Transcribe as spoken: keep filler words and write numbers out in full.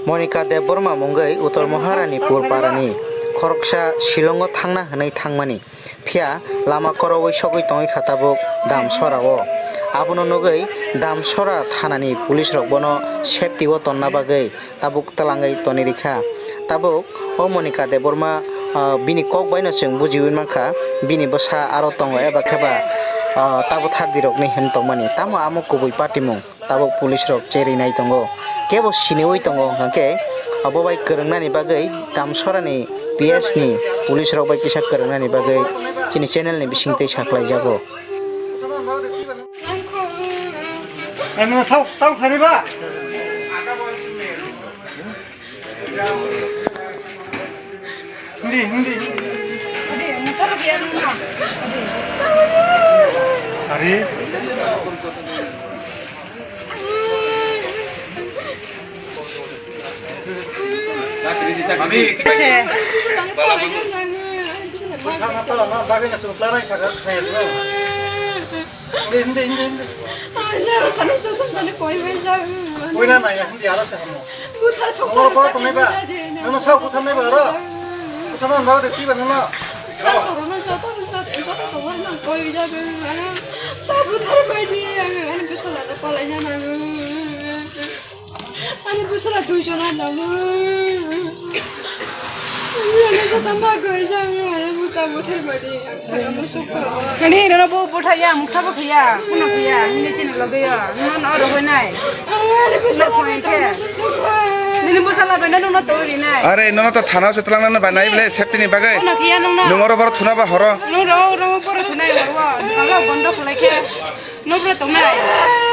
Monika Debbarma mungwi Uttor Maharanipur parani khoroksa Shillongo thangna hwnwi thangmani. Phiya lama koroui sogwi tongwi kha tabuk Damsora o. Abono nugwi Damsora thanani police rok bono safety o tonna bagwi tabuk twlangwi toni rikha. Tabuk o Monika Debbarma, ah, bini kok baino chwng bujiui mankha, bini bwsa aro tongo eba kheba, ah, tabuk thardi rokni hin tongmani. Tamo amo kubui patimung. Tabuk police rok cherwi nai tongo. Kebo siniui tongo, hwnkhe abo bai kwrwngnani bagwi Damsorani P S ni police rok bai kisa kwrwngnani bagwi chini channel ni bisingtwi saklaijago. Ano sao tang khani ba? Hindi, hindi. Hari. Mami. Sana pala na bagay na chukla na isa ka. Hindi, hindi, hindi, hindi. Ano, ano, so, so, ano, koi, koi, koi na na ya, hindi, aro sa mo. Buthar sokha. Oro poro tongnai ba? Nono sao buthar nai ba oro? Buthar nai ba de tiba nono? Sa soro no joto no joto joto soro no koi jabe. Ba buthar bai di ang ani bwsala da palai na na. Ani bwsala dui jona da. Ani joto ma koi jabe ani buta buthar bai di. Ani nono bo buthar ya muksa bo khiya, kuno khiya, nini chini loge ya. Nono oro hoi nai. Nini bwsala bai no nungno tongwi rinai. Are, nono to thana o se twlang nang bai nai bole safety ni bagwi. Ano kiya nungno. Nung oro boro thuna ba horo. Nung ro ro boro thunai horo. Dukano bondo khulai khe. Nung boro tongnai.